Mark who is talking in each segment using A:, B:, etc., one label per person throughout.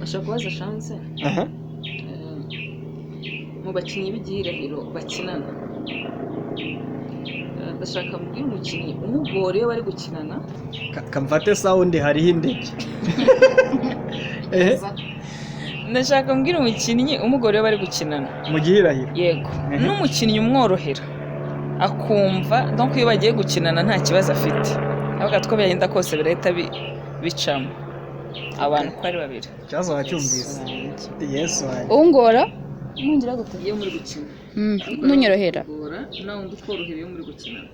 A: Bashobora kubaza Chance.
B: Aha.
A: Mu bakinnyi b'igihirahiro bakinana, ndashaka mbwira umukinnyi umugora iyo bari gukinana.
B: Kamfate sound, hariho indege. Ehe.
A: Ndashaka mbwira umukinnyi umugora iyo bari gukinana.
B: Mu gihirahiro?
A: Yego. N'umukinnyi umworohera, akumva donc iyo bagiye gukinana nta kibazo afite, avuga ati ko byagenda kose birahita bicamo. Abantu uko ari babiri.
B: Ikibazo wacyumvise, Yesu wanjye.
C: Ungora ntungira gute?
A: Iyo muri gukina.
C: Ntunyorohera.
A: Ugora nawe, undi ukorohera iyo muri gukinana.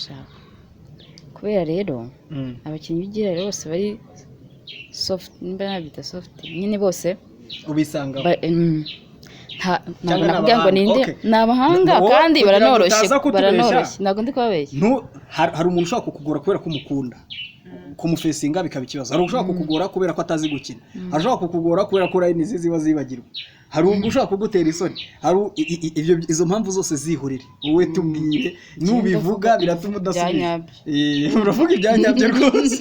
C: Shaka. Kubera rero abakinnyi b'igihirahiro bose bari soft, nimba nabyita soft nyine, bose
B: Ubisangaho.
C: Ntabwo
B: Cyangwa ni
C: nakubwira ngo
B: abahanga.
C: ninde.
B: Okay.
C: Ni abahanga
B: Wowe
C: kandi
B: kugira ngo
C: baranoroshye.
B: utaza kutubeshya.
C: Baranoroshye, ntabwo ndi kubabeshya.
B: Hari umuntu ushobora kukugora kubera ko umukunda, kumufesinga bikaba ikibazo. Hari ushobora kukugora kubera ko atazi gukina, hari ushobora kukugora kubera ko line ze ziba zibagirwa, hari ushobora kugutera isoni, hari ibyo, izo mpamvu zose zihurire. Wowe tubwire, nubivuga biratuma udasubiza.
C: Ibyanyabyo.
B: Uravuga ibyanyabyo rwose.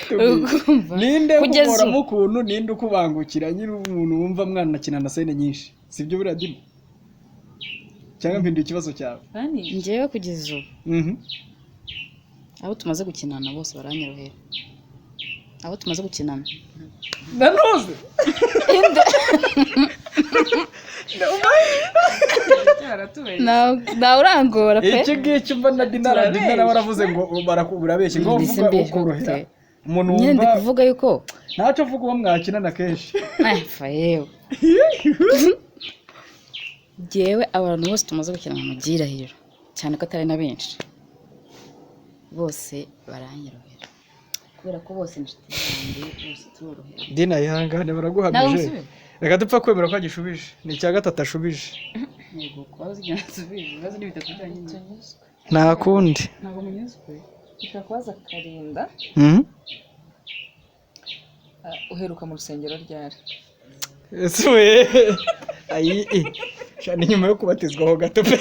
B: Tubwire.
C: Urumva?
B: Ninde
C: Kugeza
B: ukugoramo
C: ubu.
B: ukuntu, ninde ukubangukira nyiri umuntu wumva mwanakina na scène nyinshi? Sibyo buriya dimo, cyangwa mpinduye ikibazo cyawe?
C: Njyewe kugeza ubu, abo tumaze gukinana bose baranyorohera, abo tumaze gukinana.
B: Nanoze.
C: Ntawe urangora pe.
B: Iki ngiki mbona Dinara, Dinara waravuze ngo urabeshye ngo
C: Mbese
B: uvuga
C: mbeshye
B: ukorohera
C: gute?
B: Umuntu
C: Nyine ndi
B: wumva
C: kuvuga yuko
B: ntacyo uvuga uwo mwakinana kenshi.
C: Fa yewe, jyewe abantu bose tumaze gukinana mu gihirahiro, cyane ko atari na benshi, bose baranyorohera kubera ko bose ni inshuti zanjye, bose turorohera.
B: Dina, ihangane.
C: Ntabwo
B: Baraguhamije.
C: nsubiza.
B: Reka dupfa kwemera ko agishubije, ni icya gatatu ashubije.
C: Yego, kuba uzi igihe nsubije ibibazo ni bitatu byonyine.
B: Nta kundi.
C: Ntabwo munyuzwe.
A: Ushobora kubaza Karinda. Uheruka mu rusengero ryari?
B: Ese we, ayi sha, ni nyuma yo kubatizwaho gato pe,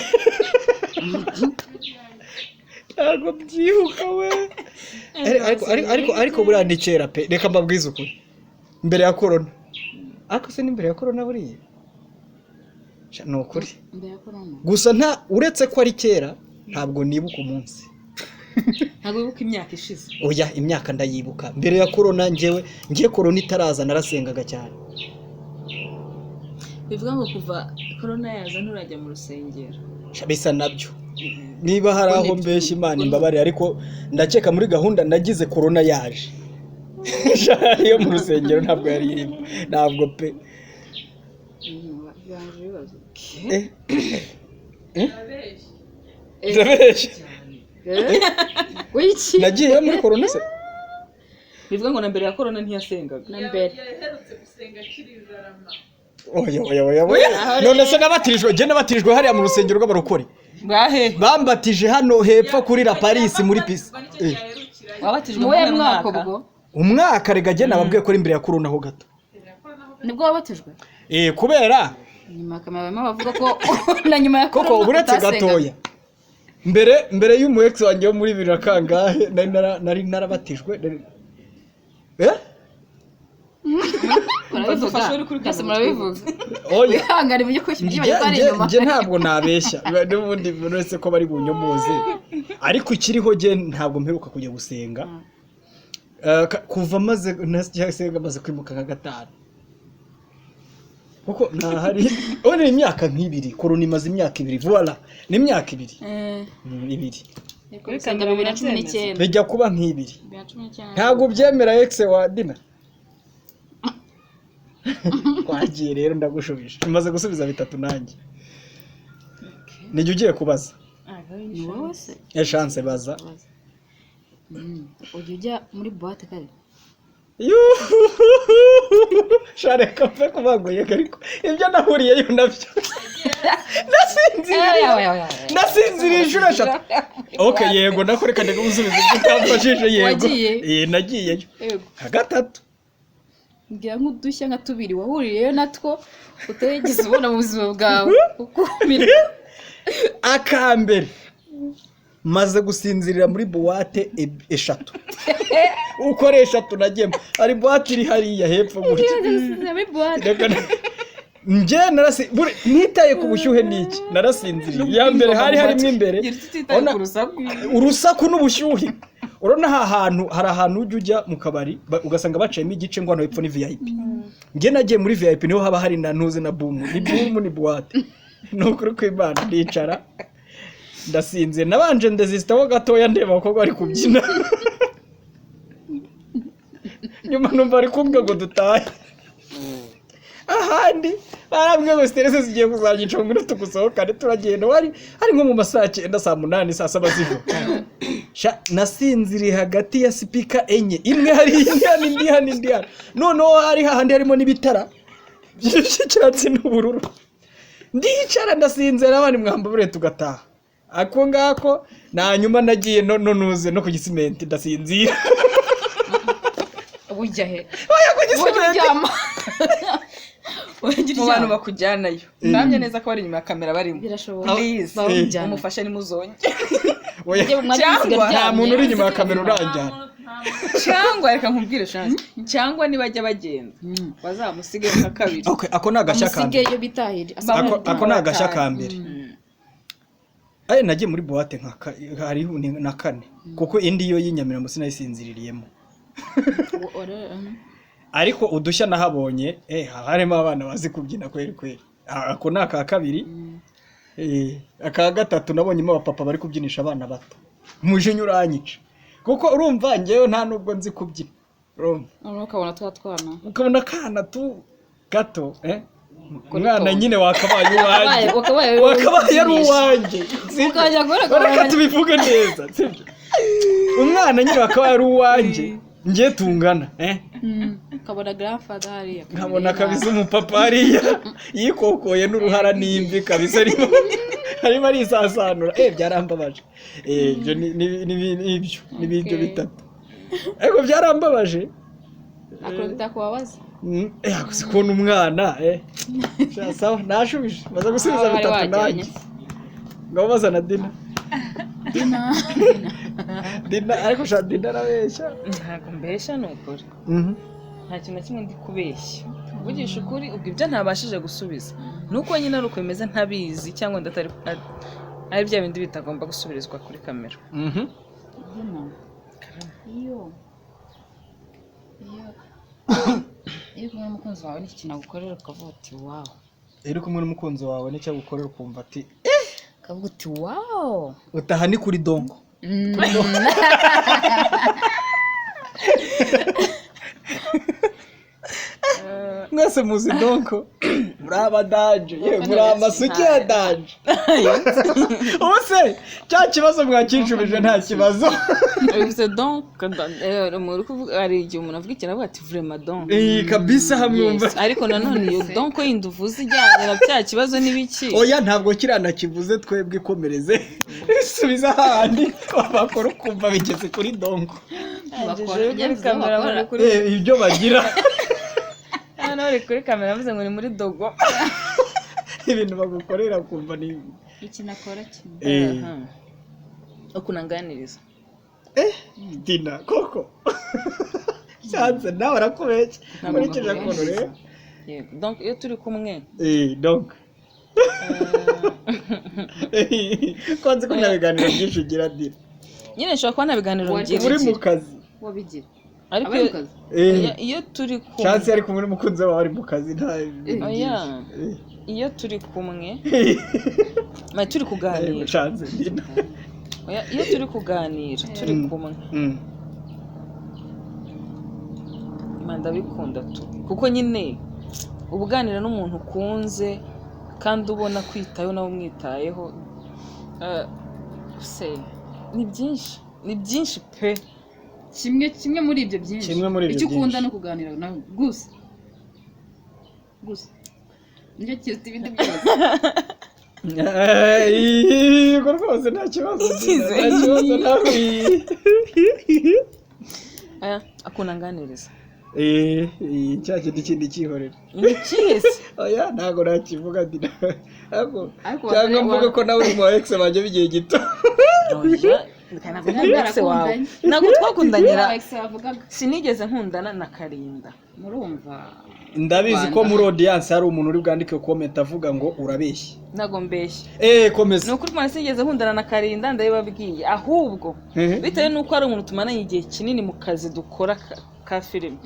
B: ntabwo byibuka we. Ariko buriya ni kera pe, reka mbabwize ukuri, mbere ya korona. Ariko se ni mbere ya korona buriya? Sha, ni ukuri.
C: Mbere ya korona.
B: Gusa nta uretse ko ari kera, ntabwo nibuka umunsi.
A: Ntabwo wibuka imyaka ishize?
B: Oya, imyaka ndayibuka. Mbere ya korona, njyewe ngiye korona itaraza narasengaga cyane.
A: Bivuga ngo kuva korona yaza nturajya mu rusengero?
B: Sha, bisa nabyo. Niba hari aho mbeshya, Imana imbabarire, ariko ndakeka muri gahunda nagize korona yaje. Sha, iyo mu rusengero ntabwo yari irimo, ntabwo pe.
C: Bibanje ibibazo.
B: Eh? Eh? Ndabeshya?
C: Wiki.
B: Nagiye muri korona se?
A: Bivuga ngo na mbere ya korona ntiyasengaga.
C: Na mbere.
B: Oya, oya, oya, oya! None se nabatirijwe, njye nabatirijwe hariya mu rusengero rw'abarokore.
A: Bwahe?
B: Bambatije hano hepfo kuri La Paris muri pisi.
A: Wabatijwe
C: Mu
A: mu
C: wuhe
A: wuhe
C: mwaka?
A: mwaka?
C: Ubwo
B: Umwaka rega njye nababwiye ko ari imbere ya korona ho gato.
C: Nibwo wabatijwe?
B: Eh, kubera
C: Nyuma ya kamera barimo bavuga ko na nyuma ya
B: koko
C: korona
B: uretse
C: utasengaga.
B: gatoya, mbere y'umu ex wanjye wo muri bibiri na kangahe nari narabatijwe, eh.
C: Murabivuga.
A: Dufashe uri kuri
C: Byose
A: kamera.
C: murabivuga.
B: Oya.
C: Wihangane mu by'ukuri
B: Njye
C: ibyo bari inyuma.
B: Njye ntabwo nabeshya, n'ubundi uretse ko bari bunyomoze, ariko ikiriho njye ntabwo mperuka kujya gusenga. Kuva maze nasenga maze kwimuka nka gatanu, kuko ntahari ubu ni imyaka nk'ibiri. Korona imaze imyaka 2, voila, ni imyaka 2. Ibiri.
A: Kuri
C: Gusenga
A: kamera
C: 2019.
B: Bijya kuba nk'ibiri.
C: 2019.
B: Ntabwo ubyemera, ex wa Dina? Twagiye rero, ndagushubije, maze gusubiza bitatu nanjye. Nijya ugiye kubaza.
C: Ni wowe se?
B: Echance, baza.
C: Ujya ujya muri boîte kare?
B: Shareka mpe kubangoye, ariko ibyo nahuriyeyo nabyo, nasinziriye, nasinziriye inshuro eshatu. Ok, yego, nako reka ndeka gusubiza ibyo utamfashije. Yego.
C: Wagiye?
B: Eh, nagiyeyo.
C: Yego.
B: Nka gatatu.
C: Mbwira nk'udushya nka tubiri wahuriyeyo natwo utarigeze ubona mu buzima bwawe ukumirwa.
B: Akambere. Maze gusinzirira muri boîte eshatu, uko ari eshatu nagiyemo. Hari boîte iri hariya hepfo gutya. Reka njye ntitaye ku bushyuhe n'iki, narasinziriye. Iya mbere hari harimo imbere
A: Gira icyo utitaye ku rusaku.
B: Urusaku n'ubushyuhe. Urabona aha hantu hari ahantu ujya ujya mu kabari, ugasanga baciyemo igice ngo hano hepfo ni VIP. Njye nagiye muri VIP, niho haba hari na ntuze na boum, ni boum, ni boîte. Ni ukuri kw'Imana, ndicara ndasinzira. Nabanje ndezisitaho gatoya, ndeba abakobwa bari kubyina. Nyuma numva bari kumbwira ngo dutahe. Ahandi barambwiye ngo stress zigiye kuzanyica, ngo ngwino tugusohokane. Turagenda, wari hari nko mu ma 9:00, 8:00, 7:00 z'ijoro. Sha, nasinziriye hagati ya speaker enye, imwe hari indi hano, indi hano, indi hano. Noneho hari hahandi harimo n'ibitara by'icyatsi n'ubururu. Ndicara ndasinzira, abandi mwambabure tugataha. Ako ngako nanyuma nagiye no nuze no ku Gisimenti ndasinzira.
C: Ujya he?
B: Oya, ku
C: Ujya
B: Gisimenti.
C: uryama? Ujya
A: Mu bantu
C: uryama?
A: bakujyanayo, ndamya neza ko bari inyuma ya kamera barimo.
C: Birashoboka.
A: Please,
C: Baba bamujyana.
A: umufashe nimuzonge.
B: Oya,
C: Ujye mu mwanya w'isiga
A: Cyangwa
B: nta
C: aryamye.
B: muntu uri inyuma ya kamera uranjyana.
A: Cyangwa reka nkubwire, Chance, cyangwa nibajya bagenda bazamusige nka kabiri.
B: Okay, ako ni agashya ka mbere.
C: Bamusige iyo bitahira.
B: Ako ni agashya ka mbere. Aye, nagiye muri boîte nka hariho ni na kane, kuko indi yo y'Inyamirambo sinayisinziririyemo. Ariko udushya nahabonye, haba harimo abana bazi kubyina kweri kweri. Ah, ako ni aka kabiri. Aka gatatu, nabonyemo abapapa bari kubyinisha abana bato, umujinya uranyica, kuko urumva njyewe nta nubwo nzi kubyina, urumva.
C: Noneho ukabona twa twana.
B: Ukabona akana tu gato, umwana
C: Tongo.
B: nyine wakabaye uwanjye.
C: Wakabaye
B: Wakabaye ari uwanjye, sibyo?
C: Ukajya guhora.
B: Reka tubivuge neza, sibyo? Umwana nyine wakabaye ari uwanjye, njye tungana,
C: Ukabona grandfather hariya.
B: Nkabona kabisa umupapa hariya yikokoye n'uruhara n'imvi kabisa, arimo arisasanura. Byarambabaje. Ibyo ni ibyo ni ibyo
C: Okay.
B: bitatu, ariko byarambabaje.
C: Akora bitakubabaza.
B: Gusa kubona umwana, sha, sawa, nashubije, maze gusubiza
C: Aho wari
B: bitatu.
C: wajyanye.
B: Nanjye ngabo bazana Dina.
C: Dina.
B: Dina, ariko sha, Dina arabeshya.
A: Ntabwo mbeshya, ni ukuri. Nta kintu na kimwe ndi kubeshya, kuvugisha ukuri. Ubwo ibyo ntabashije gusubiza ni uko nyine ari uko bimeze, ntabizi cyangwa ndatari ari bya bindi bitagomba gusubirizwa kuri kamera.
C: Dina, iyo uri kumwe n'umukunzi wawe, n'iki kintu agukorera ukavuga uti "Wow"?
B: Iyo uri kumwe n'umukunzi wawe n'icyo agukorera ukumva ati
C: Ukavuga uti "Wow".
B: Utaha ni kuri donko. Mwese muzi donko, muri abadanje, ye muri amasuki ya danger. Ubu se cya kibazo mwakinshubije? Nta kibazo.
A: Bivuze donc muri kuvuga, hari igihe umuntu avuga ikintu avuga ati "Vraiment donc".
B: Iyi kabisa hamwe wumva.
A: Yes, ariko nanone iyo donc yindi uvuze ijyanye na bya kibazo n'ibiki?
B: Oya, ntabwo kiriya nakivuze. Twebwe ikomereze, subiza ahandi bakora ukumva bigeze kuri donko.
C: Bakora.
A: Kuri kamera bari kuri
B: Ibyo bagira.
A: Hano bari kuri kamera bavuze ngo ni muri dogo.
B: Ibintu bagukorera ukumva ni
C: Ikintu akora kimwe.
A: Aha. Ukuntu anganiriza.
B: Dina koko, Chance nawe arakubeshya.
A: Ntabwo
B: Nkurikije ukuntu rero.
A: Yego, donc iyo turi kumwe
B: Donc ko nzi ko nta biganiro byinshi ugira, Dina.
A: Nyine nshobora kuba nta biganiro
C: Wari
A: ngira.
B: Uri mu kazi.
C: Wabigira.
A: Ariko
C: Abari mu kazi.
A: iyo turi kumwe
B: Chance ari kumwe n'umukunzi we, ari mu kazi, nta bintu
A: Oya.
B: byinshi.
A: Iyo turi kumwe ma turi kuganira.
B: Chance, Dina.
A: Oya, iyo turi kuganira turi kumwe, ma ndabikunda tu, kuko nyine uba uganira n'umuntu ukunze kandi ubona kwitayeho nawe umwitayeho. Se ni byinshi, ni byinshi pe.
C: Kimwe muri ibyo byinshi.
B: Kimwe muri ibyo
C: Icyo ukunda
B: byinshi.
C: no kuganira nawe gusa gusa, nicyo kiruta ibindi byose.
B: Yego rwose, nta kibazo.
A: Ikize.
B: Nta kibazo nawe.
A: Aya, akunda anganiriza.
B: Cya kindi kindi cyihorera.
A: Ni ikihe se?
B: Oya, ntabwo nakivuga, Dina, ariko
C: Ariko
B: cyangwa mvuge ko nawe uri mu ba ex banjye b'igihe gito.
A: Oya, ntabwo ndi ex wawe, ntabwo twakundanye.
C: Ex wavugaga.
A: Sinigeze nkundana na Karinda.
C: Murumva.
B: Ndabizi ko muri audience hari umuntu uri bwandike comment avuga ngo urabeshya.
A: Ntabwo mbeshya.
B: Komeza.
A: Ni ukuri Imana, sinigeze nkundana na Karinda, ndabibabwiye. Ahubwo bitewe n'uko ari umuntu tumaranye igihe kinini mu kazi dukora ka filime,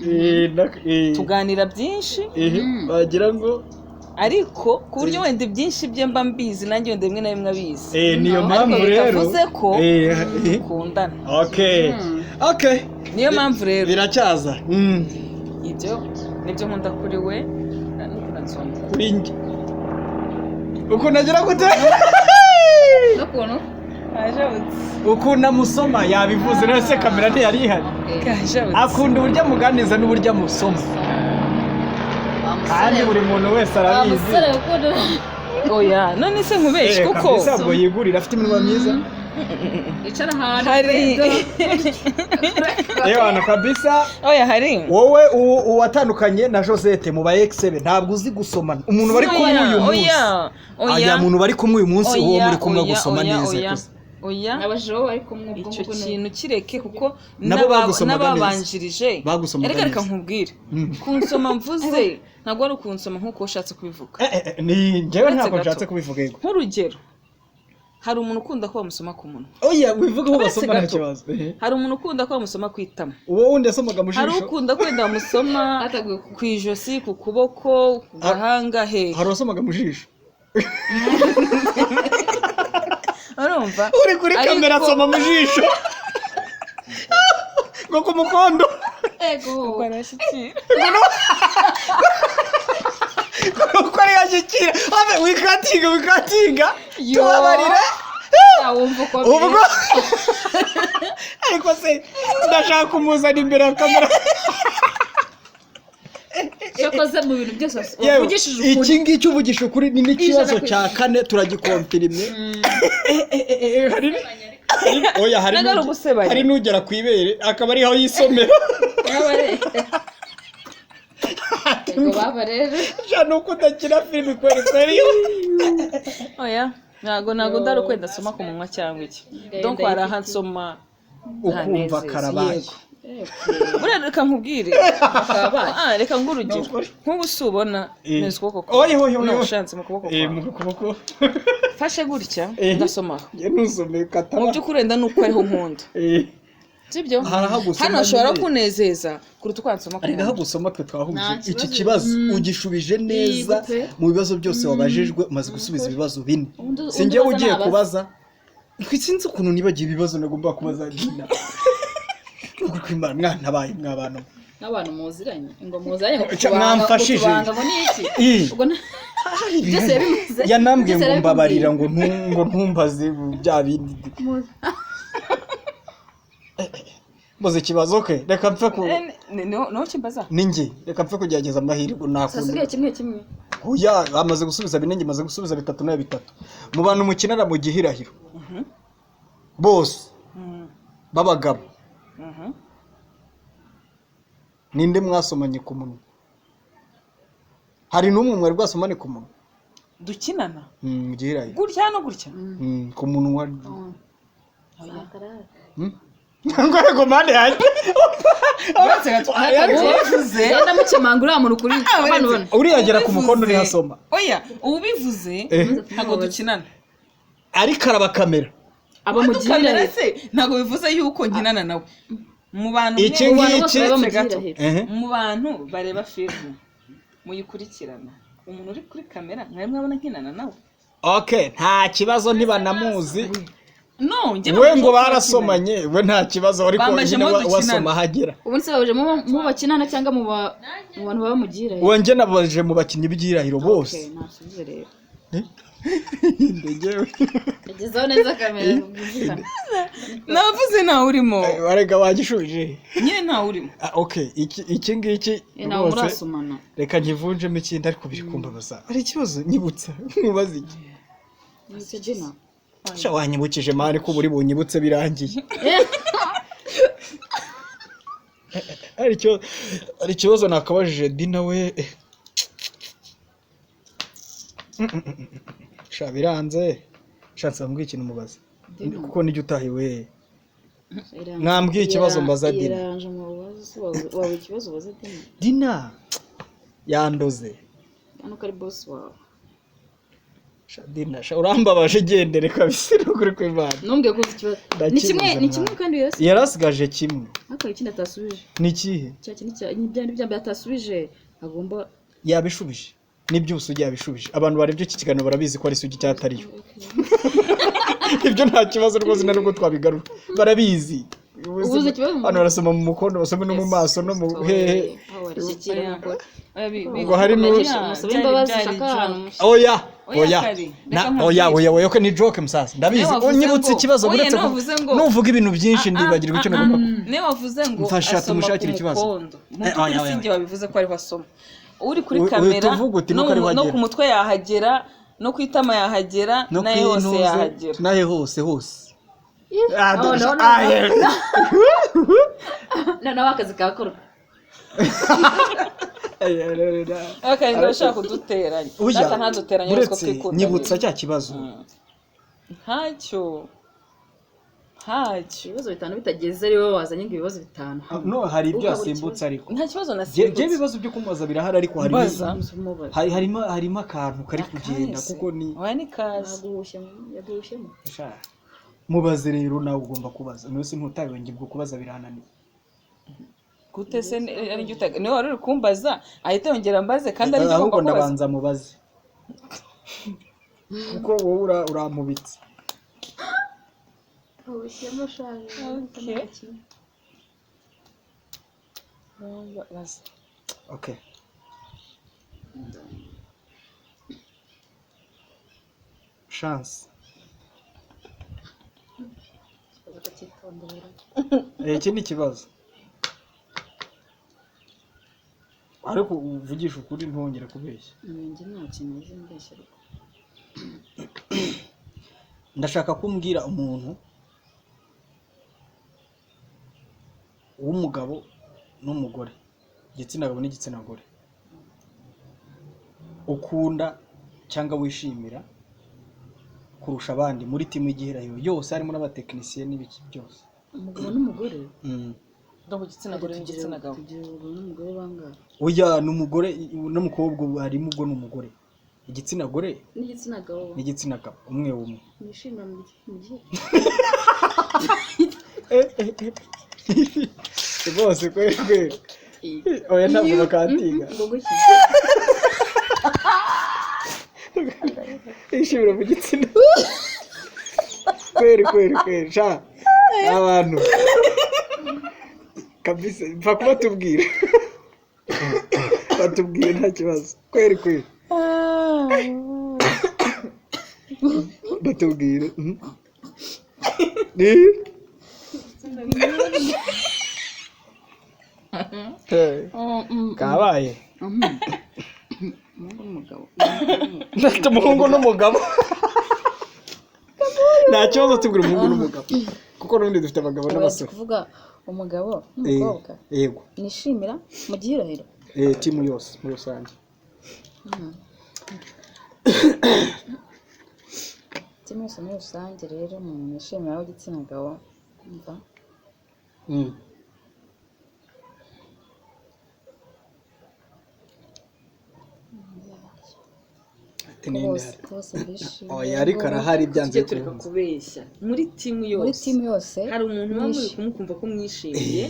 A: tuganira byinshi.
B: Wagira ngo
A: ariko ku buryo wenda ibyinshi bye mba mbizi, nanjye wenda bimwe na bimwe abizi.
B: Niyo
A: Ariko
B: mpamvu rero
A: bitavuze ko dukundana.
B: Okay.
A: Niyo mpamvu rero
B: Biracyaza.
A: Ibyo nibyo nkunda kuri we n'ukuntu ansoma.
B: Kuri njye ukuntu agira gute?
C: N'ukuntu
A: Kajabutse.
B: Ukuntu amusoma yabivuze none se kamera ntiyari ihari?
A: Kajabutse.
B: Akunda uburyo amuganiriza n'uburyo amusoma, kandi buri muntu wese arabizi.
C: Musore ukunda.
A: Oya, none se nkubeshye kuko
B: Kabisa ngo yigurire, afite iminwa myiza.
C: Icara ahantu.
A: Hari
B: Ewana kabisa.
A: Oya, hari
B: Wowe uwatandukanye na Josette mu ba ex be, ntabwo uzi gusomana. Umuntu bari kumwe uyu munsi,
A: Oya, oya.
B: aya muntu bari kumwe uyu munsi, uwo muri kumwe gusoma
A: Oya,
B: neza
A: oya,
B: gusa.
A: Oya.
C: Abajije wowe bari kumwe ubwo
A: Icyo
C: ngubwo
A: kintu kireke kuko
B: Nabo bagusomaga neza.
A: n'ababanjirije.
B: Bagusomaga
A: Reka, reka
B: neza.
A: nkubwire, kunsoma mvuze ntabwo ari ukunsoma nk'uko ushatse kubivuga.
B: Ni njyewe
A: Uretse
B: ntabwo
A: gato.
B: nshatse kubivuga, yego.
A: Nk'urugero, hari umuntu ukunda ko bamusoma ku munwa.
B: Oya, wivuga aho
A: Uretse
B: basoma nta
A: gato.
B: kibazo.
A: Hari umuntu ukunda ko bamusoma ku itama.
B: Uwo wundi yasomaga mu
A: Hari
B: jisho.
A: ukunda ko wenda bamusoma
C: Hataguye
A: ku ijosi, ku kuboko, ku gahanga, hehe.
B: Hari uwasomaga mu jisho.
A: Urumva?
B: Uri kuri kamera asoma mu jisho ngo ku mukondo.
C: Ego.
A: Barashyikira.
B: Kuko ari yashyikira ave wikatinga wikatinga.
C: Yo.
B: Tubabarire.
C: Wumva uko
B: Ubwo ariko se ndashaka kumuzana imbere ya kamera.
C: Cyakoze mu bintu byose
B: Yewe,
C: wavugishije ukuri.
B: Iki ngiki uvugisha ukuri ni n'ikibazo
C: Ijana ku
B: cya kane turagikomfirimye. Oya, hari
A: Ntabwo ari ugusebanya.
B: Hari n'ugera ku ibere akaba ariho yisomera.
C: Ego baba rero.
B: Sha, ni uko udakina filimi kweri kweri.
A: Oya, ntabwo ndari ukwenda asoma ku munwa cyangwa iki. Donc hari aho ansoma
B: Ukumva
A: ntanezeza.
B: karabaye.
A: Yego. Buriya reka nkubwire. Ah, reka nguhe urugero.
B: Nukuri.
A: Nk'ubu si ubona neza ukuboko kwawe?
B: Oya, oya, oya.
A: No, ushatse mu kuboko kwawe.
B: Mu kuboko.
A: Fashe gutya, ndasomaho.
B: Njye ntusome kataba.
A: Mu by'ukuri wenda ni uko ariho nkunda, sibyo?
B: Hari aho gusoma
A: Hano hashobora
B: nyine.
A: kunezeza kuruta uko wansoma ku
B: Ariko aho
A: munwa.
B: gusoma twe twahuje.
C: Nta
B: Iki
C: kibazo.
B: kibazo ugishubije neza.
C: Yego pe.
B: Mu bibazo byose wabajijwe umaze gusubiza ibibazo bine.
C: Undi
B: Si njyewe
C: ubaza
B: ugiye
C: nabaza.
B: kubaza. Sinzi ukuntu nibagiwe ibibazo nagomba kubaza Dina. Nukuri kw'Imana mwantabaye mw'abantu.
C: N'abantu muziranye ngo muziranye ngo
B: Cya, mwamfashije.
C: Kutubanga ngo ni iki? Ubwo byose yabimaze.
B: Yanambwiye
C: Byose
B: ngo mbabarira
C: yarabikubwiye.
B: ngo ntumbaze bya bindi. Mbuze ikibazo ke, reka mpfe ku
A: Niho kimbaza.
B: Ni njye, reka mpfe kugerageza amahirwe nakunda.
C: Hasigaye kimwe kimwe.
B: Oya, amaze gusubiza bine, njye maze gusubiza bitatu nawe bitatu. Mu bantu mukinana mu gihirahiro bose b'abagabo, ninde mwasomanye ku munwa? Hari n'umwe mwari bwasomane ku munwa?
A: Dukinana?
B: Mu gihirahiro.
A: Gutya no gutya?
B: Ku munwa. Ngo yego mande yanjye.
A: Uretse gato, ubivuze.
C: Genda mukemanga uriya muntu kuri abantu bano.
B: Uriya agera ku mukondo
A: Ubivuze.
B: ntihasoma.
A: Oya, ubivuze ntabwo dukinana.
B: Ariko arabakamera.
C: Aba mu
A: Kamera
C: gihirahiro.
A: se ntabwo bivuze yuko nkinana nawe mu bantu
B: Iki
C: Mu bantu bose
B: ngiki
C: baba mu
A: Uretse gato.
C: gihirahiro.
A: Mu bantu bareba filime muyikurikirana, umuntu uri kuri kamera mwari mwabona nkinana nawe?
B: Okay, nta kibazo, ntibanamuzi.
A: No, njye
B: We
A: ntabwo
B: ngo
A: nshobora
B: barasomanye, we nta kibazo, ariko
A: Bambaje
B: nyine
A: mo dukinana.
B: wasoma ahagera.
C: Ubundi se babuje mu bakinana cyangwa mu bantu baba mu gihirahiro?
B: Uwo njye nabajije mu bakinnyi b'igihirahiro bose.
C: Okay, nasubize rero.
B: Ndegewe.
C: Yagezeho neza kamera bwumvikane.
A: Navuze ntawe urimo.
B: Warega wagishubije.
A: Nyine ntawe urimo.
B: Ah, okay, iki ngiki
C: Ntawe
B: rwose
C: murasomana.
B: Reka nkivunjemo ikindi, ariko biri kumbabaza. Hari ikibazo nyibutsa nkubaza iki.
C: Nicyo Gina.
B: Sha, wanyibukije mani ko buri bunyibutse birangiye. Hari ikibazo nakabajije Dina we. Sha, biranze. Sha, nsaba mbwira ikintu mubaza. Kuko nijya utahiwe. Mwambwiye ikibazo mbaza Dina.
C: Iranje mu bibazo wawe, ikibazo ubaza Dina.
B: Dina yandoze.
C: Hano ko ari boss wawe.
B: Sha Dina, sha urambabaje, gendere kabisa n'ukuri kw'Imana.
C: Ntumbwiye ko uzi ikibazo. Ni kimwe,
B: Ndakibuze
C: ni kimwe
B: mwana.
C: kandi yose.
B: Yarasigaje kimwe.
C: Ariko hari ikindi atasubije.
B: Ni ikihe?
C: Cya kindi cya ni bya bya atasubije agomba
B: Yabishubije. N'iby'ubusugi yabishubije. Abantu barebye iki kiganiro barabizi ko ari isugi cyangwa atari yo. Ibyo nta kibazo rwose, nta nubwo twabigarura. Barabizi.
C: Ubuze ikibazo?
B: Hano barasoma mu mukondo, basome no mu maso no mu hehe. Ngo hari
C: Musabe imbabazi ushaka ahantu.
B: Oya,
A: Oya,
B: oya.
A: Kari,
B: Na
A: reka
B: oya,
A: nkubwire.
B: oya, oya, ko ni joke musaza. Ndabizi.
A: Niwe wavuze
B: Unyibutse
A: ngo-
B: ikibazo
A: oya,
B: uretse
A: niwe wavuze ngo-
B: nuvuga ibintu byinshi ndibagirwa icyo nagomba.
A: Niwe wavuze ngo
B: Mfasha
A: asoma
B: tumushakire
A: ku
B: ikibazo.
A: mukondo. Mu
B: Eh,
A: by'ukuri
B: oya, oya,
A: si njye wabivuze ko ariho asoma. Uri kuri
B: Uhita
A: kamera
B: uvuga uti
A: no
B: nuko ariho
A: no
B: agera.
A: ku mutwe yahagera, no ku itama yahagera,
B: No
A: nayo hose
B: kwintuze,
A: yahagera.
B: nahe hose hose. Ah,
C: No, no, no,
B: ah, yeah.
C: Noneho akazi kakorwa.
A: Akarinda abashaka kuduteranya.
B: Oya,
A: Data ntaduteranye uretse ko
B: uretse
A: twikundanye.
B: nyibutsa cya kibazo.
A: Ntacyo. Ntacyo.
C: Ibibazo bitanu bitageze ari wowe wazanye ngo ibibazo bitanu.
B: No, hari ibyo
C: Ukabura
B: yasimbutse ariko.
A: Nta kibazo
B: Je
A: nasimbutse.
B: ibibazo byo kumubaza birahari ariko harimo
A: Mbaza.
C: Umubaza.
B: harimo akantu kari kugenda
A: Akahise.
B: kuko ni
A: Oya ni kazi.
C: Yaguhushyemo, yaguhushyemo.
B: Sha, mubaze rero nawe ugomba kubaza. Niwe se ntutawe njye ubwo kubaza birananiye.
A: Gute se ari njye utaga niwe wari uri kumbaza ahita yongera ambaze kandi ari njye
B: Ahubwo
A: ugomba kubaza.
B: ndabanza mubaze. Kuko wowe urampubitse.
C: Yaguhushyemo shaje.
A: Okay. Baza.
B: Okay. Chance. Iki ni ikibazo. Ariko uvugisha ukuri ntwongere kubeshya.
C: Njye nta kintu nzi mbeshya ariko.
B: Ndashaka kumbwira umuntu w'umugabo n'umugore, igitsina gabo n'igitsina gore, ukunda cyangwa wishimira kurusha abandi muri timu y'igihirahiro yose, harimo n'abatekinisiye n'ibiki byose.
C: Umugabo n'umugore.
A: No ku gitsina gore n'igitsina gabo.
C: Tugira umugabo n'umugore bangahe?
B: Oya, ni umugore n'umukobwa harimo ubwo ni umugore, igitsina gore
C: N'igitsina gabo.
B: n'igitsina gabo, umwe umwe.
C: Nishimira mu gihe.
B: Rwose kweri kweri. Oya ntabwo bakantiga.
C: Ngo guki?
B: Yishimira mu gitsina. Kweri kweri kweri. Sha abantu. Kabisa mfa kubatubwira. Batubwire nta kibazo. Kweri kweri. Batubwire. Mhm. Ni Hey, kabaye.
C: Umuhungu n'umugabo.
B: Ndafite umuhungu n'umugabo. Nta kibazo tubwira umuhungu n'umugabo. Kuko n'ubundi dufite abagabo
C: Urazi
B: n'abasore.
C: kuvuga umugabo n'umukobwa.
B: Yego.
C: Nishimira mu gihirahiro.
B: Timu yose muri rusange.
C: Timu yose muri rusange rero umuntu nishimira w'igitsina gabo umva
B: Ati ninde
C: bose
B: hari?
C: bose mbishimira.
B: Oya ariko arahari byanze
A: Tujye tureka
B: bikunze.
A: kubeshya. Muri timu
C: Muri
A: yose.
C: timu yose
A: Hari umuntu uba muri kumukumva ko mwishimiye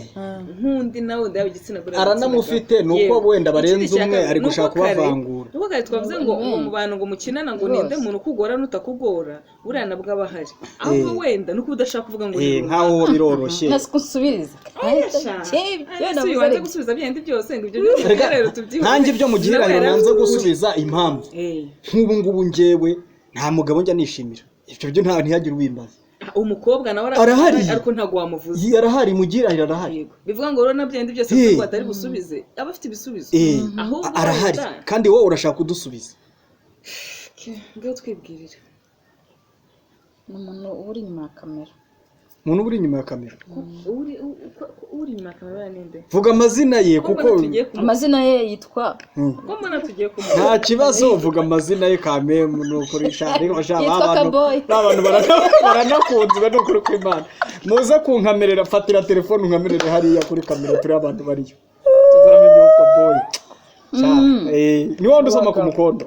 A: nk'undi nawe ndaba igitsina gore
B: Aranamufite, ni uko wenda barenze umwe, ari gushaka kubavangura.
A: Nuko kare twavuze ngo ngo mu bantu ngo mukinana ngo ninde muntu ukugora n'utakugora, buriya nabwo aba ahari. Ahubwo wenda nuko udashaka kuvuga ngo ni runaka.
B: Nkaho ho biroroshye.
C: nasi kunsubiriza.
A: Oya sha. Ese uyu wanze gusubiza bya bindi byose ngo ibyo byose
B: Reka,
A: rero tubyihorere.
B: nkanjye ibyo mu gihirahiro
A: Nawe
B: nanze
A: yaravuze.
B: gusubiza impamvu. Nk'ubu ngubu njyewe nta mugabo njya nishimira. Ibyo byo nta ntihagire ubimbaza.
A: Umukobwa nawe
B: Arahari.
A: ariko ntabwo wamuvuze.
B: Yi, arahari mu gihirahiro arahari.
A: Yego. Bivuga ngo rero na bya bindi byose kuko atari busubize aba afite ibisubizo. Ahubwo
B: Arahari
A: wenda-
B: kandi wowe urashaka kudusubiza.
A: Ngaho twibwirira.
C: Ni umuntu uba uri inyuma ya kamera.
B: Umuntu uri inyuma ya kamera.
A: Uri inyuma ya kamera ninde?
B: Vuga amazina ye kuko
C: Amazina ye yitwa
A: Ko mbona tugiye kumuha.
B: Nta kibazo, vuga amazina ye kamemu nukuri sha ariko sha
C: Yitwa
B: abantu
C: Kaboy.
B: abantu baranakunzwe nukuri kw'Imana. Muze kunkamerera, fatira telefone unkamerere hariya kuri kamera turi abantu bariyo. Tuzamenye uwo Kaboy. Sha, ni wowe usoma ku mukondo.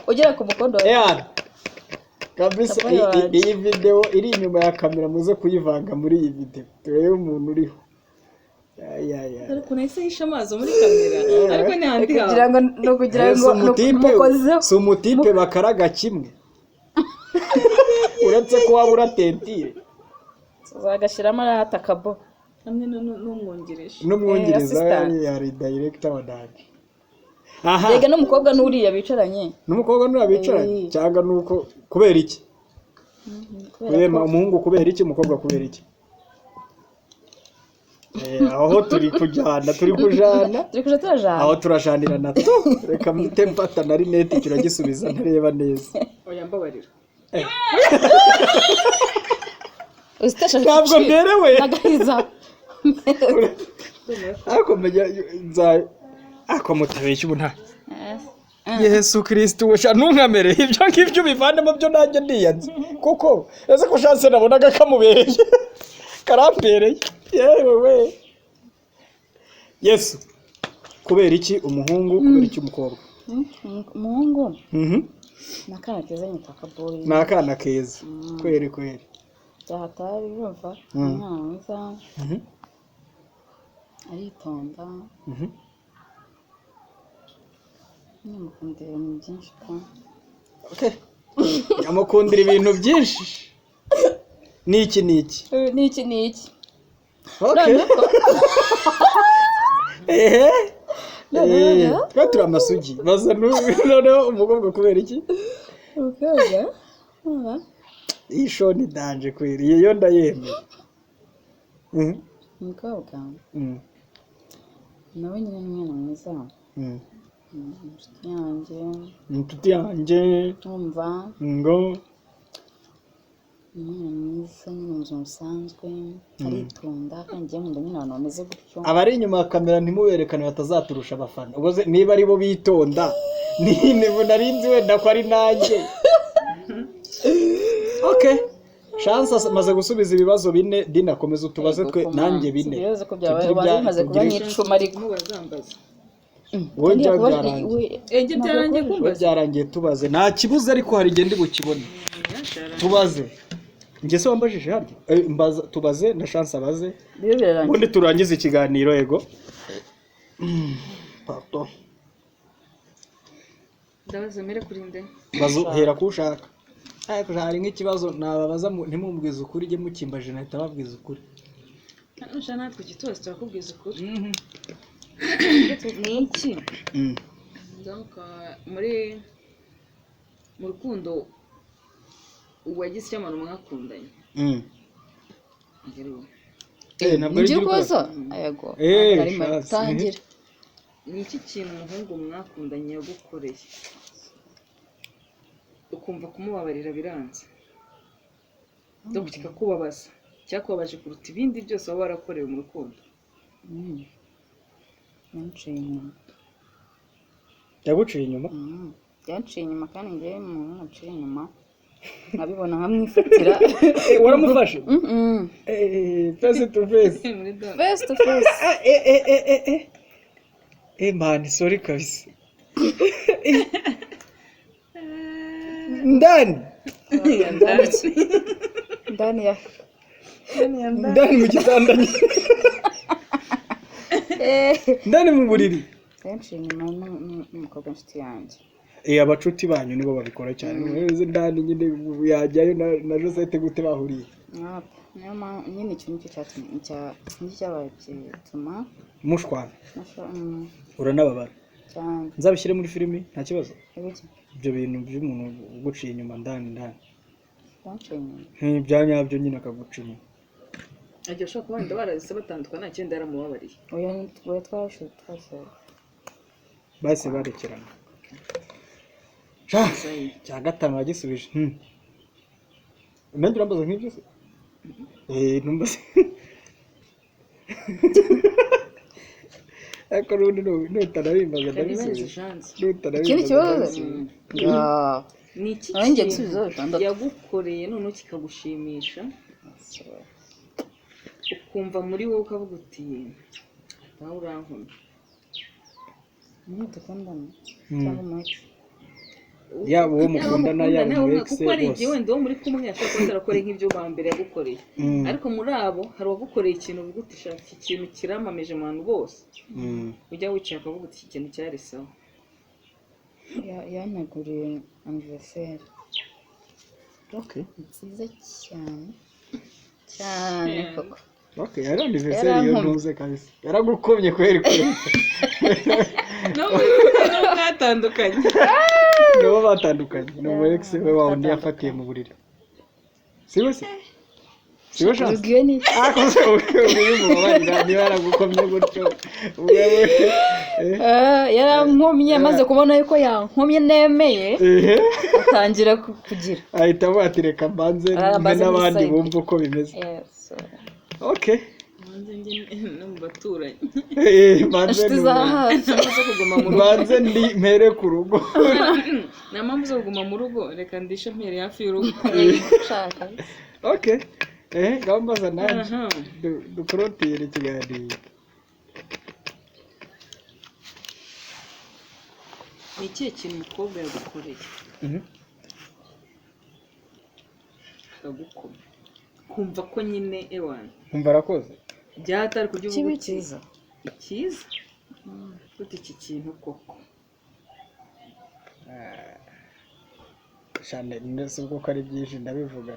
C: Ugera ku mukondo.
B: Eya. Kabisa iyi video iri inyuma ya kamera muze kuyivanga muri iyi video. Turebe umuntu uriho. Ya.
A: Ariko nahise yishe amazi muri kamera. Ariko ni handi hawe.
C: Kugira ngo no kugira ngo mukozeho.
B: Si umutipe bakaraga kimwe. Uretse ko waba uratentire.
C: Tuzagashyiramo arahata kabo.
A: Hamwe n'umwungirije.
B: N'umwungiriza yari director wa Dani. Aha.
C: Yega n'umukobwa n'uriya bicaranye.
B: N'umukobwa n'uriya bicaranye cyangwa nuko kubera iki? Kubera umuhungu kubera iki, umukobwa kubera iki? Aho turi kujyana, turi kujana.
C: Turi kuja turajana.
B: Aho turajanirana tu. Reka mpite mfata na rinete kiragisubiza ntareba neza.
A: Oya mbabarira.
B: Ntabwo mberewe. Ariko menya nza ako mutabeshya ubu nta. Yesu Kristo we sha ntunkamere ibyo ngibyo bivanemo byo nanjye ndiyanze kuko ese ko chance nabonaga kamubereye karambereye yewe we. Yesu kubera iki umuhungu, kubera iki umukobwa?
C: Umuhungu nakana keza nyita Kaboy.
B: Nakana keza kweri kweri
C: byahatari yumva umwana mwiza aritonda. Namukundira ibintu byinshi pe.
B: Okay. Amukundira ibintu byinshi. Niki niki?
C: Niki niki?
B: Okay. Twa turi amasugi. Baza noneho umukobwa kubera iki?
C: Umukobwa?
B: Iyi show ni danger kweri. Iyo ndayemeye.
C: Umukobwa? Nawe nyine ni umwana mwiza. Inshuti yanjye.
B: Inshuti yanjye.
C: Numva.
B: Ngo.
C: Umwana mwiza nyine mu buzima busanzwe aritonda kandi ngiye nkunda nyine abantu bameze gutyo.
B: Abari inyuma ya kamera ntimuberekane batazaturusha abafana. Ubwo niba ari bo bitonda nari nzi wenda ko ari nanjye. Okay. Chance amaze gusubiza ibibazo bine, Dina komeza utubaze twe nanjye bine.
C: Ibibazo ko byabaye bimaze kuba nk'icuma ariko.
B: Wowe byarangiye tubaze nta kibuze ariko hari igihe ndi bukibone. Tubaze. Njye se wambajije harya? Mbaza tubaze na Chance abaze. Ubundi turangize ikiganiro yego. Pardon.
A: Ndabaza mere kurinde.
B: Bazo hera ku ushaka. Ariko hari nk'ikibazo nababaza ntimumbwize ukuri jye mukimbaje nahita babwiza ukuri.
A: Nusha natwe ikitubazo turakubwiza ukuri. Ni iki? Donc muri mu rukundo uwagize icyo abantu mwakundanye.
B: Ntabwo ari
C: ibibazo. Yego. Tangira.
A: Ni iki kintu umuhungu mwakundanye yagukoreye ukumva kumubabarira biranze? Donc kikakubabaza, cyakubabaje kuruta ibindi byose waba warakorewe mu rukundo.
C: Yanciye inyuma.
B: Yaguciye inyuma?
C: Yanciye inyuma kandi njyewe umuntu yanciye inyuma nkabibona nkamwifatira.
B: Waramufashe? Face to face.
C: Face to face.
B: Man, sorry kabisa. Ndani.
C: Ndani ya.
B: Ndani mu gitanda. Ndani mu buriri.
C: Yanciye inyuma n'umukobwa inshuti yanjye.
B: Abacuti banyu nibo babikora cyane. Ndani nyine yajyayo na Josette gute bahuriye?
C: Niyo nyine icyo nicyo cyatumye cyabaye gituma
B: mushwana. Uranababara
C: cyane.
B: Nzabishyire muri filimi nta kibazo. Ibyo bintu by'umuntu uguciye inyuma ndani ndani. Ibya nyabyo nyine akaguca inyuma.
A: Agiye ushobora kuba wenda barahise batandukana nta kindi yaramubabariye.
C: Oya twashe.
B: Bahise barekerana. Cya gatanu wagisubije. Nanjye urambaza nk'ibyo se? Numbaze. Ariko n'ubundi nutanabimbaza
A: Kanibarize
B: ndabisubiza.
A: Chance.
B: Nutanabimbaza
C: Ikindi kibazo?
B: ndabisubiza.
C: Ya.
A: Ni iki
C: Nawe ngiye
A: kintu
C: gusubiza bitandatu.
A: yagukoreye noneho kikagushimisha, ukumva muri wowe ukavuga uti nawe urankomye?
C: Umuntu dukundana cyangwa umu ex?
B: Yaba uwo mukundana, yaba umu ex,
A: kuko hari igihe
B: bose.
A: wenda uwo muri kumwe ashobora kuba atarakoreye nk'ibyo wa mbere yagukoreye, ariko muri abo hari uwagukoreye ikintu uvuga uti shaka iki kintu kiramamije mu bantu bose, ujya wicara ukavuga uti iki kintu cyari sawa.
C: Yanteguriye anniversaire
B: Okay.
C: nziza cyane cyane koko.
B: Okay, yari anniversaire iyo.
C: Yarankomye.
B: Ntuze kabisa. Yaragukomye kweri kweri.
A: No mwatandukanye.
B: Nabo batandukanye. Ni umu ex we wa wundi yafatiye mu buriri. Siwe se? Siwe Chance?
C: Ubwiwe n'iki?
B: Ariko se ubimubabarira niba yaragukomye gutyo?
C: Yarankomye, amaze kubona yuko yankomye nemeye, atangira kugira
B: Ahita avuga ati reka mbanze
C: Ah,
B: mbe
C: mbanze
B: n'abandi
C: nisayide.
B: bumve uko bimeze.
C: Yes.
B: Okay.
A: Mbanze njye no mu baturanyi.
B: Mbanze
C: Inshuti za hafi.
A: Nta mpamvu zo kuguma mu rugo.
B: Mbanze ndi mpere ku rugo.
A: Nta mpamvu zo kuguma mu rugo, reka ndishe mpere hafi y'urugo.
C: Ushaka.
B: Okay. Ngaho mbaza nanjye.
A: Aha.
B: Dukorotire ikiganiro.
A: Ni ikihe kintu umukobwa yagukoreye akagukoma, kumva ko nyine ewana
B: Nkumva arakoze.
A: byatari kurya uvuga
C: Kibi
A: uti
C: cyiza.
A: Icyiza gute iki kintu koko?
B: Shane, ndetse ubwo ko ari byinshi ndabivuga.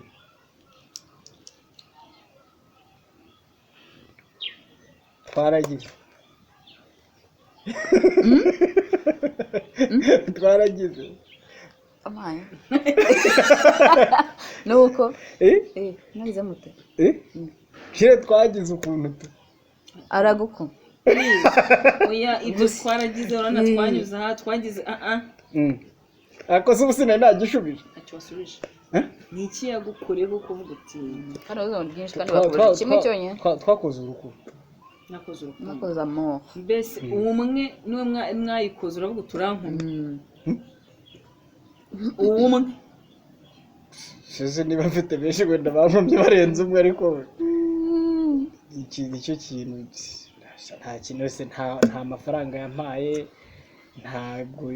B: Twaragize. Twaragize.
C: Amaye. Nuko
B: Eh?
C: mwagize mute?
B: Eh? Shire twagize ukuntu tu.
C: Aragukoma.
A: Oya, ibyo twaragize, urabona twanyuze aha, twagize ah.
B: Ariko se ubu sinari nagishubije.
A: Ntacyo wasubije.
B: Eh?
A: Ni iki yagukoreyeho kuvuga uti
C: Kandi wabuze ibintu byinshi kandi bakubura kimwe cyonyine.
B: Twakoze urukundo.
A: Nakoze urukundo.
C: Nakoze amoko.
A: Mbese umwe niwe mwayikoze uravuga uti urankomye? Umwe.
B: Sinzi niba mfite benshi wenda bankomye barenze umwe, ariko iki nicyo kintu. Nta kintu wese, nta mafaranga yampaye, ntabwo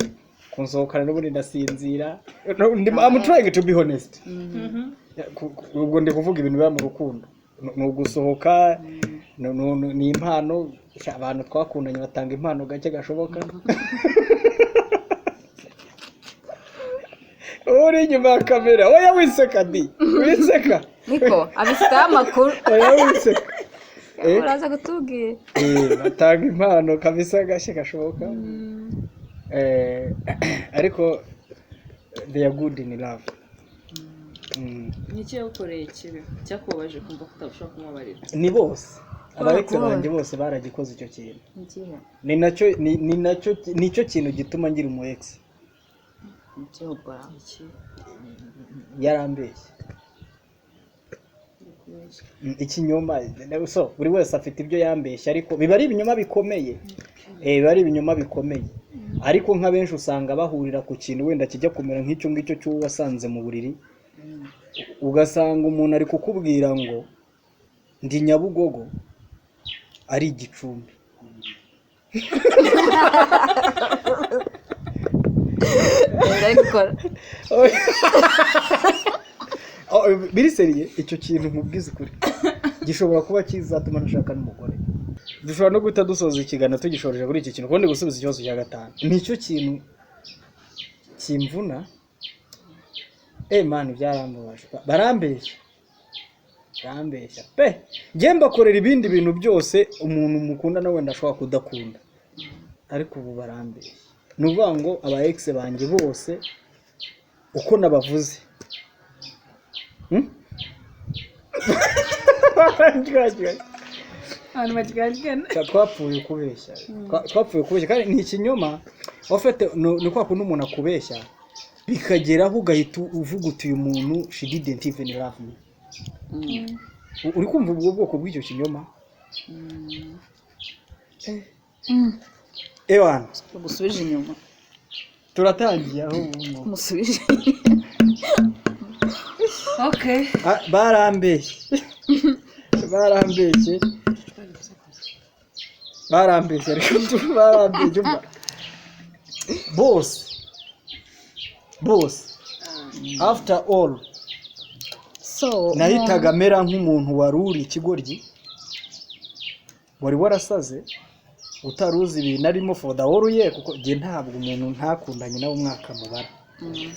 B: kunsohokana n'ubundi ndasinzira. No, I'm trying to be honest. Ubwo ndi kuvuga ibintu biba mu rukundo. Ni ugusohoka, ni impano. Abantu twakundanye batanga impano gake gashoboka. Uri inyuma ya kamera, oya wiseka di wiseka.
C: Niko abifiteho amakuru.
B: Oya wiseka.
C: Uraza kutubwira.
B: Batanga impano kabisa gake gashoboka. Ariko they are good in love.
A: Ni iki yagukoreye kibi cyakubabaje kumva ko utashobora kumubabarira?
B: Ni bose, aba ex
C: Kubabarira.
B: banjye bose baragikoze icyo kintu.
C: Ikihe?
B: Ni nacyo ni nacyo nicyo kintu gituma ngira umu ex.
C: Ikihe ubwo?
A: Iki?
B: Yarambeshye. Ikinyoma. So buri wese afite ibyo yambeshye, ariko biba ari ibinyoma bikomeye. Biba ari ibinyoma bikomeye, ariko nka benshi usanga bahurira ku kintu wenda kijya kumera nk'icyo ngicyo cy'uwo wasanze mu buriri. Ugasanga umuntu ari kukubwira ngo ndi Nyabugogo ari Igicumbi.
C: Ari gukora.
B: Oh, biri sérieux, icyo kintu nkubwiza ukuri gishobora kuba kizatuma ntashaka n'umugore. Dushobora no guhita dusoza ikiganiro tugishoreje kuri iki kintu, kuko ndi gusubiza ikibazo cya gatanu. Nicyo kintu kimvuna. Man, byarambabaje. Barambeshya, barambeshya pe. Njye mbakorera ibindi bintu byose umuntu mukunda na wenda ashobora kudakunda, ariko ubu barambeshya. Ni ukuvuga ngo aba ex banjye bose uko nabavuze.
A: Abantu baryagana.
B: Twapfuye kubeshya. Twapfuye kubeshya kandi ni ikinyoma. Ufite ni kwa kundi umuntu akubeshya. Bikageraho ugahita uvuga uti: "Uyu muntu, she didn't even love me." Uri kumva ubwo bwoko bw'icyo kinyoma? Ewana.
C: Gusubije inyuma.
B: Turatangiye aho ubu.
C: Musubije.
A: Okay.
B: Ah, barambeshye, barambeshye, barambeshye, ariko barambeshye. Umva, bose bose, after all,
C: so
B: nahitaga mera nk'umuntu wari uri ikigoryi, wari warasaze, utari uzi ibintu arimo for the whole year, kuko njye ntabwo umuntu ntakundanye nawe umwaka mubara.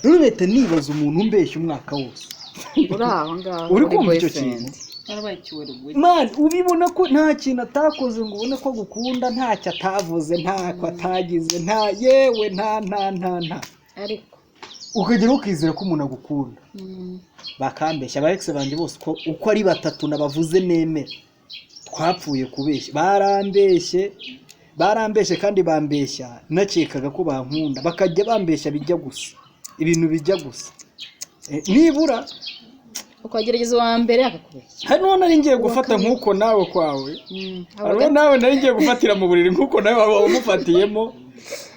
B: Rero leta, nibaza umuntu umbeshya umwaka wose.
C: Uri aho ngaho.
B: Uri kumva icyo
C: boyfriend.
B: kintu?
A: Warabaye ikiwerugwe.
B: Man, ubibona ko nta kintu atakoze ngo ubone ko agukunda, ntacyo atavuze, ntako atagize, nta, yewe, nta nta nta nta.
C: Ariko
B: ukagera ukizera ko umuntu agukunda, bakambeshya. Aba ex banjye bose uko ari batatu nabavuze nemera, twapfuye kubeshya. Barambeshye, barambeshye, kandi bambeshya nakekaga ko bankunda, bakajya bambeshya bijya gusa, ibintu bijya gusa. Nibura
C: ukagerageza uwa mbere akakubeshya.
B: Hari n'uwo nari ngiye gufata nk'uko nawe kwawe. Hari uwo nawe nari ngiye gufatira mu buriri nk'uko nawe waba umufatiyemo,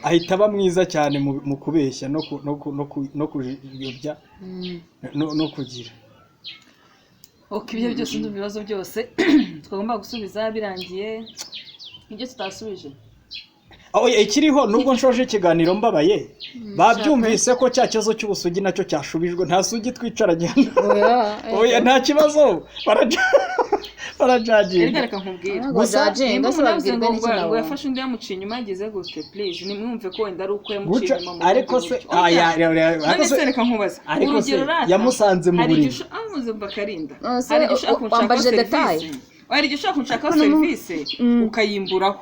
B: ahita aba mwiza cyane mu kubeshya no kuyobya no kugira.
A: Ok, ibyo byose, ndumva ibibazo byose twagomba gusubiza birangiye, ibyo tutasubije.
B: Oya, ikiriho nubwo nshoje ikiganiro mbabaye, babyumvise ko cya kibazo cy'ubusugi nacyo cyashubijwe. Nta sugi twicaranye hano. Oya, nta kibazo, barajaginga.
A: Erega reka nkubwire.
C: Ntabwo judging,
A: Nimba
C: se
A: umuntu yavuze
C: babwirwa
A: ngo
C: n'iki
A: ngo
C: nabo?
A: yafashe undi yamuciye inyuma, yagize gute, please nimwumve ko wenda ari uko yamuciye
B: Guca
A: inyuma mu
B: ariko
A: bundi
B: se
A: buryo.
B: aya
A: Oya.
B: ariko
A: None
B: se
A: se reka nkubaze
B: ariko se
A: urugero rata,
B: yamusanze mu
A: hari
B: buriri.
A: igihe amuze bakarinda.
C: None se
A: Hari igihe ushaka kunshakaho
C: wambajije detail?
A: serivisi, hari igihe ushaka kunshakaho serivisi ukayimburaho,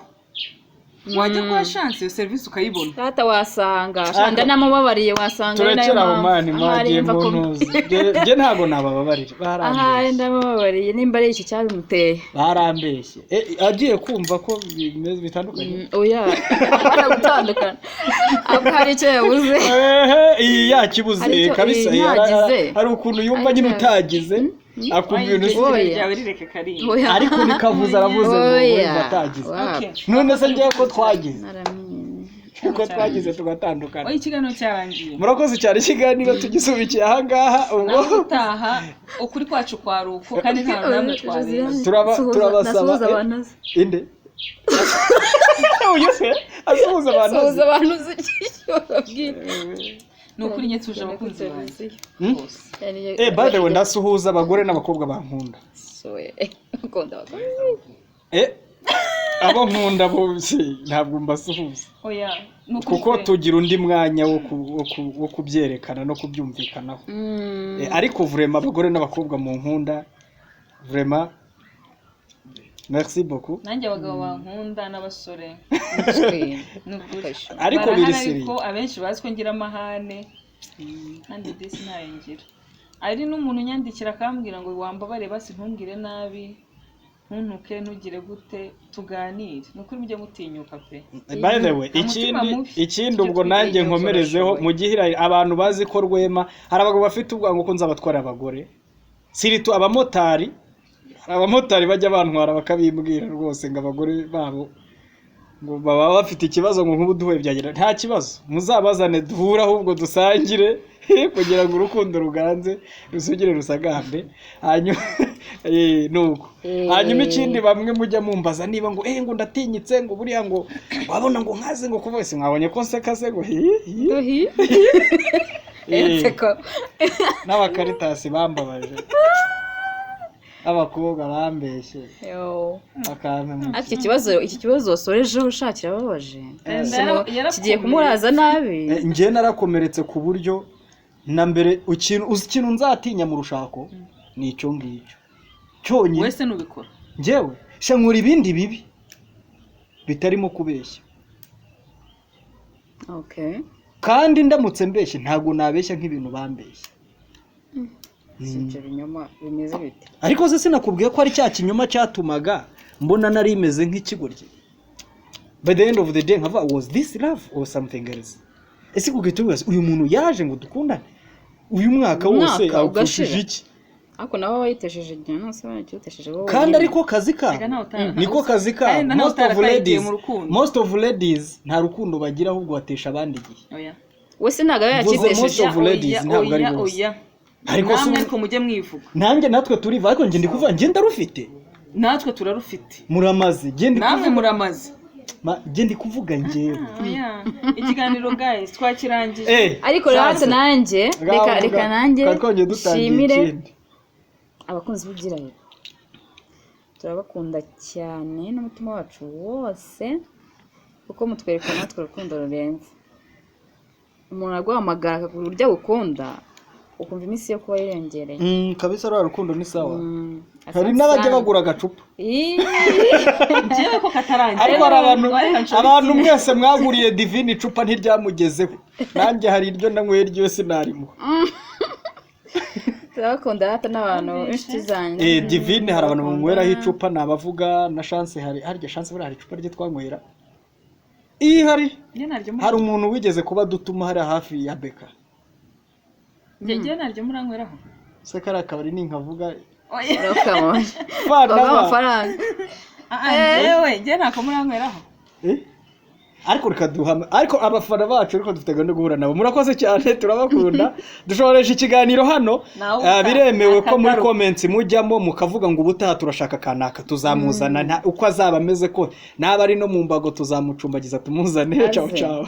A: wajya kuba chance iyo serivisi ukayibona.
C: Data, wasanga shanda namubabariye, wasanga ari nayo
B: Turekera aho.
C: mpamvu.
B: Mani
C: Ahari
B: mwagiye
C: mva
B: mu ntuzi. Njye ntabwo nabababarira.
C: Ahari
B: Barambeshye.
C: ndamubabariye nimba ari iki cyabimuteye.
B: Barambeshye. Agiye kumva ko bimeze bitandukanye.
C: Oya, ari gutandukana ahubwo hari icyo yabuze.
B: Ehe, iyi yakibuze.
C: Hari icyo-
B: Kabisa.
C: iyi ntagize.
B: Hari ukuntu yumva nyine
C: Hari icyo-
B: utagize, akumva ibintu
C: Oya.
A: Ryawe rireke karinda.
C: Oya.
B: Ariko nikavuze, aravuze ngo
C: Oya.
B: wumva atagize.
C: Wapi.
A: Okay.
B: None se ngewe ko twagize
C: Naramenye.
B: ko twagize tugatandukana?
A: Oya, ikiganiro cyarangiye.
B: Murakoze cyane, ikiganiro tugisubikiye ahangaha ubwo.
A: Naho utaha, ukuri kwacu kwari uko, kandi nta namwe twabeshye.
B: Turabasaba
C: Nasuhuza abantu uzi.
B: Inde uyu se asuhuza abantu azi?
C: Suhuza abantu uzi icyo babwira.
A: Ni ukuri nye tuje abakunzi banjye bose.
B: By the way, ndasuhuza abagore n'abakobwa bankunda.
C: Ukunda abagore?
B: Abo nkunda bose ntabwo mbasuhuza.
A: Oya, ni ukuri
B: Kuko
A: pe.
B: tugira undi mwanya wo kubyerekana no kubyumvikanaho. Ariko vraiment, abagore n'abakobwa mu nkunda, vraiment merci beaucoup.
A: Nanjye abagabo bankunda n'abasore, ni ukuri.
B: Ariko
A: Barahari.
B: biri sérieux.
A: Ariko abenshi bazi ko ngira amahane, kandi disi ntayo ngira. Hari n'umuntu unyandikira akambwira ngo: "Wambabare basi ntumbwire nabi, ntuntuke, ntugire gute, tuganire." Ni ukuri mujye mutinyuka pe.
B: By the way,
A: Nta mutima
B: ikindi
A: mubi.
B: ikindi
A: Tujye
B: ubwo nanjye
A: twigira.
B: nkomerezeho mu gihe abantu bazi ko Rwema, hari abagabo bafite ubwango ko nzabatwara abagore, surtout abamotari. Hari abamotari bajya bantwara bakabimbwira rwose ngo abagore babo ngo baba bafite ikibazo, ngo nk'ubu duhuye byagira. Nta kibazo, muzabazane duhure, ahubwo dusangire kugira ngo urukundo ruganze, rusugire, rusagambe. Hanyuma nuko hanyuma ikindi, bamwe mujya mumbaza niba ngo ngo ndatinyitse, ngo buriya ngo wabona ngo nkaze, ngo kuva wese mwabonye ko nseka se, ngo hi hi.
C: Inseko.
B: N'abakaritasi bambabaje, abakobwa bambeshye
C: Yo.
B: bakampa.
C: Ariko iki kibazo wasorejeho ushakira ababaje, kigiye kumuraza nabi.
B: Njye narakomeretse ku buryo na mbere ikintu uzi, ikintu nzatinya mu rushako ni icyo ngicyo cyonyine.
A: Wese nubikora.
B: Njyewe sha nkora ibindi bibi bitarimo kubeshya. Kandi ndamutse mbeshye, ntabwo nabeshya nk'ibintu bambeshye.
C: Si ibyo binyoma bimeze bite?
B: Ariko se sinakubwiye ko ari cya kinyoma cyatumaga mbona nari meze nk'ikigoryi? By the end of the day nkavuga: "Was this love or something else?" Ese ugahita wibaza, uyu muntu yaje ngo dukundane uyu mwaka wose
C: Umwaka
B: awupfushije
C: ugashira.
B: iki?
C: Ariko nabo bayitesheje igihe, nose bacyutesheje wowe
B: Kandi
C: wenyine.
B: ariko kazi kabo,
A: Erega ntawe
B: niko kazi kabo.
A: Kandi nawe
B: Most of
A: utarataye igihe
B: ladies,
A: mu rukundo.
B: most of ladies nta rukundo bagira, ahubwo batesha abandi igihe.
A: Oya.
C: We se ntabwo aba
B: Mvuze
C: yacyitesheje.
B: most of ladies, ntabwo ari
A: Oya,
B: bose.
A: oya.
B: Ariko
A: Namwe ariko mujye mwivuga.
B: Nanjye natwe turiva, ariko njye ndi kuvuga, njye ndarufite.
A: Natwe turarufite.
B: Muramaze, njye ndi
A: Namwe
B: kuvuga.
A: muramaze.
B: Njye ndi kuvuga njyewe.
A: Oya. Ikiganiro, guys, twakirangije.
C: Ariko rero
B: Sasa.
C: nanjye reka
B: Ngaho
C: reka nanjye
B: twari twongeye dutangiye
C: nshimire
B: ikindi.
C: abakunzi b'Ibyirahiro. Turabakunda cyane n'umutima wacu wose, kuko mutwereka natwe urukundo rurenze. Umuntu aguhamagara akakubwira uburyo agukunda, ukumva iminsi yo kuba yiyongereye.
B: Kabisa ruriya rukundo ni sawa.
C: Asante
B: Hari n'abajya
C: sana.
B: bagura agacupa.
C: Ii.
A: Njyewe ko katarangiye.
B: Ariko hari abantu,
A: Reka nshobore.
B: abantu mwese mwaguriye Divine icupa ntiryamugezeho, nanjye hari iryo nanyweye ryo sinarimuha.
C: Turabakunda hata n'abantu b'inshuti zanjye.
B: Divine hari abantu banyweraho icupa, ni abavuga na Chance. Hari harya Chance, buriya hari icupa rye twanywera iyi hari
A: Njye naryo muri
B: hari umuntu wigeze kuba dutuma hariya hafi ya beka.
A: Njye naryo muranyweraho.
B: Se kariya kabari ni nkavuga.
A: Oya.
C: Urakamubona.
B: Fa
C: Baguha
B: na ba.
C: amafaranga.
A: Ah, ah, njyewe njye ntako muranyweraho.
B: Eh? Ariko reka duhame, ariko abafana bacu, ariko dufite gahunda yo guhura nabo. Murakoze cyane, turabakunda. Dushoboresha ikiganiro hano.
A: Nawe
B: Biremewe ko muri
A: akagaruka.
B: comments mujyamo mukavuga ngo ubutaha turashaka kanaka, tuzamuzana uko azaba ameze ko naba ari no mu mbago, tuzamucumbagiza tumuzane. Ciao.
C: Aze.
B: Ciao.